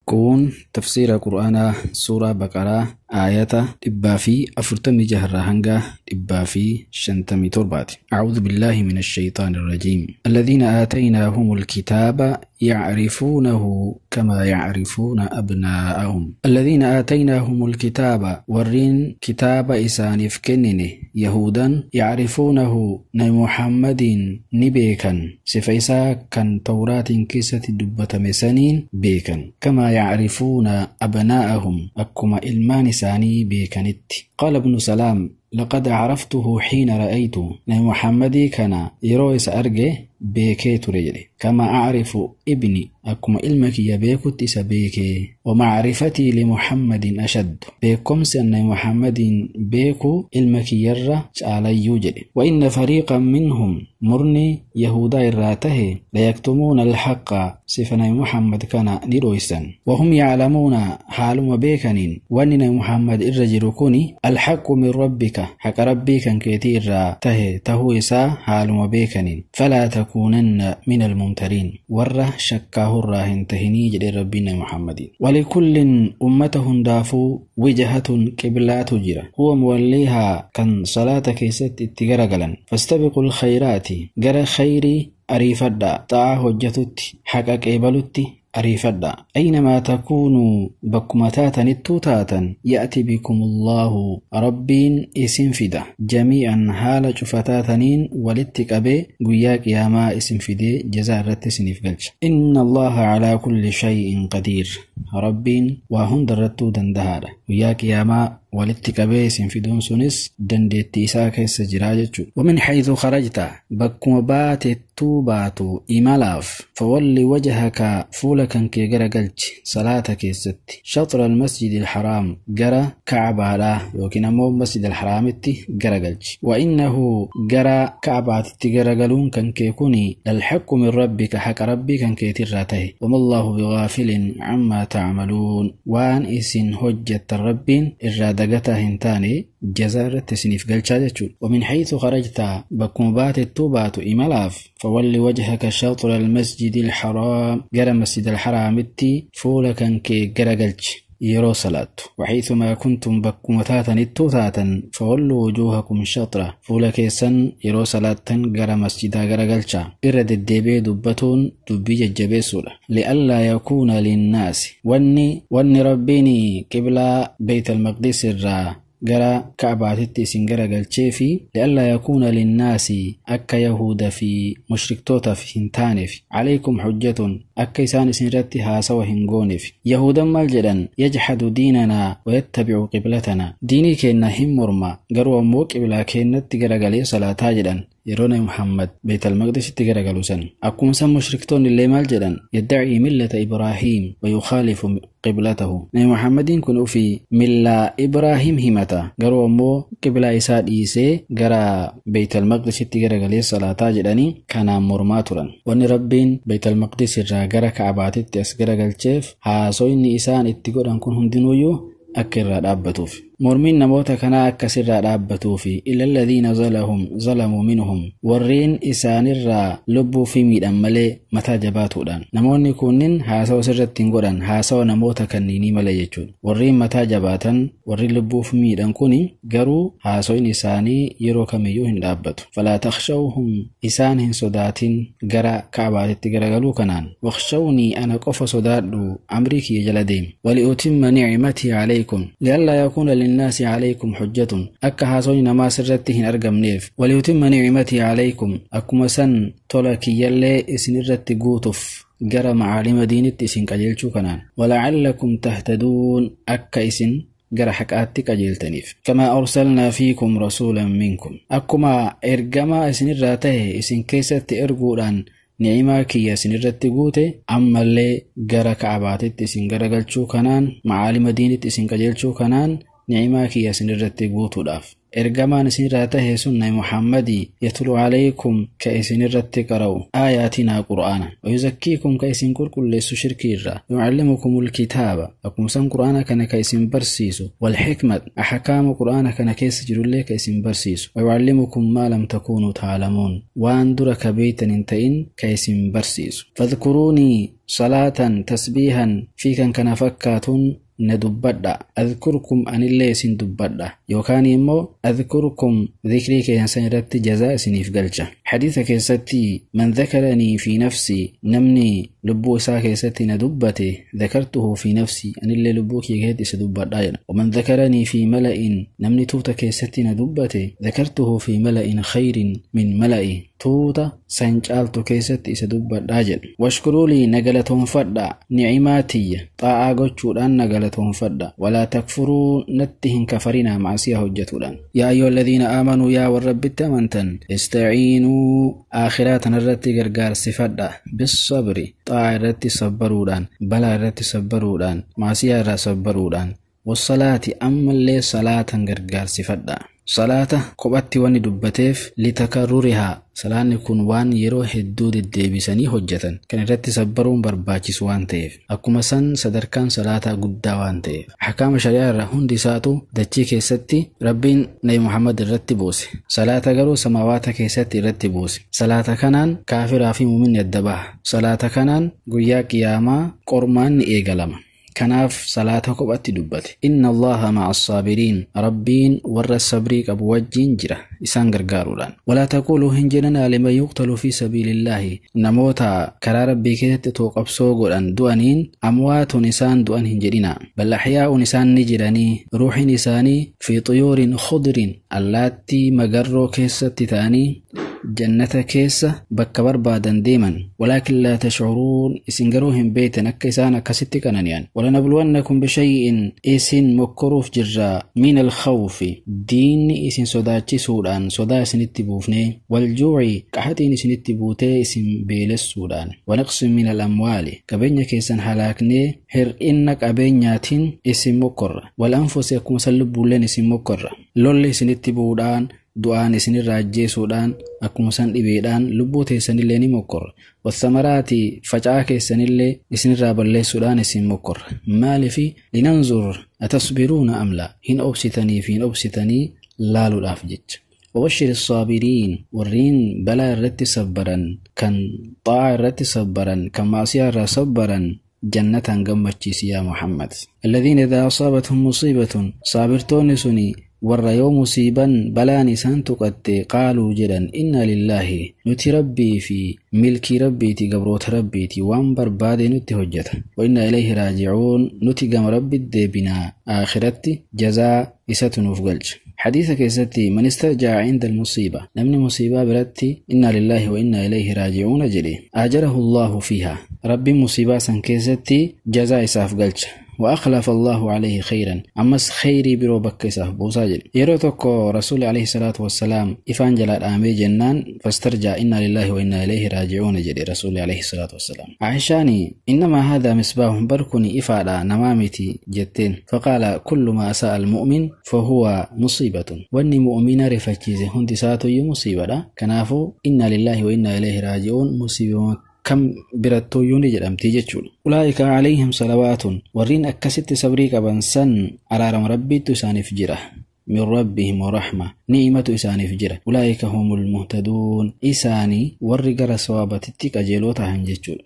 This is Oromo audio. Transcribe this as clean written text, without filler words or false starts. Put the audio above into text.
Kun tafsiira Qur'aanaa Suuraa Baqaraa aayata 146 hanga 157ti. أعوذ بالله من الشيطان الرجيم. الذين آتيناهم الكتاب يعرفونه كما يعرفون أبناءهم. الذين آتيناهم الكتاب ورين كتاب إسانف كننه يهودا يعرفونه محمد نبيكا سفيسا كان توراة كيسة دبة مسنين بيكا كما يعرفون أبناءهم أكما إلمان ساني بيكنت. قال ابن سلام: لقد عرفته حين رأيته. محمد كان يرويس أرجه بيكي تريجري كما أعرف ابني أكما إلمك يبيكت إسا بيكي. ومعرفتي لمحمد أشد بيكم سن محمد بيكو إلمك يرى علي يوجد. وإن فريقا منهم مرني يهودا الراته ليكتمون الحق سفنا محمد كان نرويسا وهم يعلمون حالهم بيكنين وأننا محمد الرجل الحق من ربك حق ربي كان كثير ته تهويسا حالهم بيكنين فلا تكونن من الممترين وره شكاه الراهن تهني جد ربنا محمد. ولكل أمتهم دافو وجهة قبلات جرا هو موليها كان صلاة كيست اتجرجلا فاستبقوا الخيرات جرى خيري أريفدا تا هجتت حق قبلت أريفدا أينما تكونوا بكمتاتا التوتاتا يأتي بكم الله ربين إسنفدا جميعا حال شفتاتنين ولتك أبي قياك يا ما إسنفدي جزاء رتسنف قلش. إن الله على كل شيء قدير ربين وهن درتو دندهارة وياك يا ما walitti qabee isin fiduun sunis dandeettii isaa keessa jira jechuudha. ومن حيث خرجت bakkuma baatettuu baatu imalaaf fawalli wajhaka fuula kan kee gara galchi salaata keessatti shaxra almasjid alharaam gara kacbaadhaa yookiin ammoo masjid alharaamitti gara galchi. وإنه gara kacbaatitti garagaluun kan kee kuni lalhaqqu min rabbika haqa rabbii kan keetirraa tahe. وما الله بغافل عما تعملون waan isin hojjettan rabbiin irraa دقتها هنتاني جزارة تسنيف قلشا. ومن حيث خرجت بكم بات التوبات إملاف فول وجهك شطر المسجد الحرام جرى مسجد الحرام التي فولكا كي جرى قلش يرو صلاة. وحيثما كنتم بكم تاتا التوتاتا فولوا وجوهكم شطرة فولكيسا يرو صلاة جرى مسجدا جرى قلشا إرد الدبي دبتون دبي الجبيسولة لئلا يكون للناس واني ربيني قبل بيت المقدس الرا جرى كعباتي سنجرى قلشيفي لئلا يكون للناس أكا يهود في مشرك توتا في هنتانف عليكم حجة أكا إسان سنرتي هاسوا هنغونف. يهودا مالجدا يجحد ديننا ويتبع قبلتنا ديني كينا هم مرما قروا مو قبلا كينا تجرى قلي صلاة جدا يرون محمد بيت المقدس تجرى أكون سم مشركتون اللي مالجدا يدعي ملة إبراهيم ويخالف قبلته محمد كن في ملة إبراهيم همتا قروا مو قبلة إساد إيسي قرا بيت المقدس تجرى قلي صلاة جدني كان مرماترا وأن ربين بيت المقدس الرا قرا كعباتي تسجرى قلتشيف هاسوين إسان اتقول أن كن هندنويو أكرر أبتوف مرمين نموت كان أكسر أبتوفي إلا الذين ظلموا منهم ورين إسان الرا لبوا في ميد أمالي متى جباتودان نموني كونين هاسو سرتين قران هاسو نموت كنيني ملي يجون ورين متى جباتن ورين لبوا في ميد أنكوني قروا هاسوين إساني يرو كميوهن أبتو فلا تخشوهم إسانهن صداتين قرا كعبات تقرقلو كنان واخشوني أنا قف صداتو أمريكي جلدين ولأتم نعمتي عليكم لئلا يكون للناس عليكم حجة أكا هاسوين ما سرتهن أرقم نيف وليتم نعمتي عليكم أكما سن تولكي يلي إسنرت قوتف جرى معالم دينت إسن قجلشو كنان ولعلكم تهتدون أكا إسن جرى حكاتك أجلتنيف. كما أرسلنا فيكم رسولا منكم أكما إرقما إسنرته إسن كيست إرقودان نعمة كي سنرت قوته أما اللي جرى كعباتت إسن جرى قلشو كنان معالم دينت إسن قجلشو كنان نعمة كي سنرت قوتو داف. Ergamaan isinirraa tahe sun nabi Muhammadii yatlu calaykum ka isinirratti qara'u aayaatinaa qur'aana wayuzakkiikum ka isin qulqulleessu shirkii irraa yucallimukum alkitaaba akkuma san qur'aana kana ka isin barsiisu walxikmat axkaama qur'aana kana keessa jirullee ka isin barsiisu wayucallimukum maa lam takuunuu taalamuun waan dura ka beeytan hin ta'in ka isin barsiisu fadkuruunii salaatan tasbiihan fi kan kana fakkaatuun na dubbadha adkurkum anillee isin dubbadha yookaan immoo adkurkum dhikrii keessan irratti jazaa isiniif galcha. Hadiisa keessatti man dhakaranii fi nafsii namni lubbuu isaa keessatti na dubbate dhakartuhu fi nafsii anillee lubbuu kiyya keessatti isa dubbadha jedha. Waman dhakaranii fi mala'in namni tuuta keessatti na dubbate dhakartuhu fi mala'in khayrin min mala'i tuuta san caaltu keessatti isa dubbadhaa jedha. Washkuruulii na galatoonfadha ni'imaa tiyya xaa'aa gochuudhaan na galatoonfadha. Walaa takfuruu natti hin kafarinaa macasiyaa hojjetuudhaan. Yaa ayyuha alladhiina aamanuu yaa warra rabbitti amantan istaciinuu aakhiraa tanarratti gargaarsifadha bisabri xaa'aa irratti sabbaruudhaan balaa irratti sabbaruudhaan macasiyaa irraa sabbaruudhaan wassalaati ammallee salaatan gargaarsifadha. Salaata kophatti wanni dubbateef litakarrurihaa salaanni kun waan yeroo hedduu deddeebisanii hojjetan kan irratti sabbaruun barbaachisu waan ta'eef akkuma san sadarkaan salaataa guddaa waan ta'eef ahkaama shari'aa irraa hundi isaatu dachii keessatti rabbiin nabi Muhammad irratti buuse salaata garuu samaawaata keessatti irratti buuse salaata kanaan kaafiraa fi muuminni adda baha salaata kanaan guyyaa qiyaamaa qormaanni eegalama. Kanaaf salaata kophatti dubbate. Inna Allaha ma'a as-saabiriin. Rabbiin warra sabrii qabu wajjin jira isaan gargaaruudhaan. Walaa taquluu hin jedhanaa liman yuqtalu fi sabiilillaahi. Namoota karaa rabbii keessatti otoo qabsoo godhan du'aniin amwaatun isaan du'an hin jedhinaa. Bal ahyaa'un isaan ni jiranii ruuxiin isaanii fi xuyuurin khudrin allaattii magarroo keessatti ta'anii jannata keessa bakka barbaadan deeman. Walaakin laa tashcuruun isin garuu hin beektan akka isaan akkasitti qanani'an. Walanabluwannakum bishay'in isin mokkoruuf jirra min alkhawfi diinni isin sodaachisuudhaan sodaa isinitti buufnee waljuuci qaxatiin isinitti buutee isin beelessuudhaan wanaqsin min alamwaali qabeenya keessan halaaknee hir'inna qabeenyaatiin isin mokkorra walanfusi akkuma san lubbuulleen isin mokkorra lolli isinitti bu'uudhaan du'aan isinirraa ajjeesuudhaan akkuma san dhibeedhaan lubbuu teessanillee ni mokkorra wathamaraati faca'aa keessanillee isinirraa balleessuudhaan isin mokkorra maalifi linanzur atasbiruuna am laa hin obsitanii fi hin obsitanii laaluudhaaf jecha. Wabashir saabiriin warreen balaa irratti sabbaran kan xaa'aa irratti sabbaran kan maasiyaa irraa sabbaran jannatan gammachiisi yaa Muhammad. Alladhiina idhaa asaabathum musiibatun saabirtoonni suni warra yoo musiiban balaan isaan tuqatte qaaluu jedhan inna lillaahi nuti rabbii fi milkii rabbiiti gabroota rabbiiti waan barbaade nutti hojjeta wa inna ilayhi raaji'uun nuti gama rabbitti deebinaa aakhiratti jazaa isatu nuuf galcha. Hadiisa keessatti man istarja'a inda almusiiba namni musiibaa biratti inna lillaahi wa inna ilayhi raaji'uuna jedhe ajarahu Allahu fiiha rabbiin musiibaa san keessatti jazaa isaaf galcha. وأخلف الله عليه خيرا أمس خيري برو بكيسه بوساجل يروتوكو رسول عليه الصلاة والسلام إفان جلال آمي جنان فاسترجع إنا لله وإنا إليه راجعون جدي رسول عليه الصلاة والسلام. عائشاني إنما هذا مصباح بركني إفعل نمامتي جتين فقال كل ما أساء المؤمن فهو مصيبة واني مؤمن رفتشيزي هندي ساتو مصيبة كنافو إنا لله وإنا إليه راجعون مصيبة kam birattuyyuu ni jedhamti jechuudha. Ulaa'ika alayhim salawaatun warreen akkasitti sabrii qaban san araarama rabbiitu isaaniif jira. Min rabbihim wa rahma ni'imatu isaaniif jira. Ulaa'ika humul muhtaduun isaanii warri gara sawaabatitti qajeeloo ta'an jechuudha.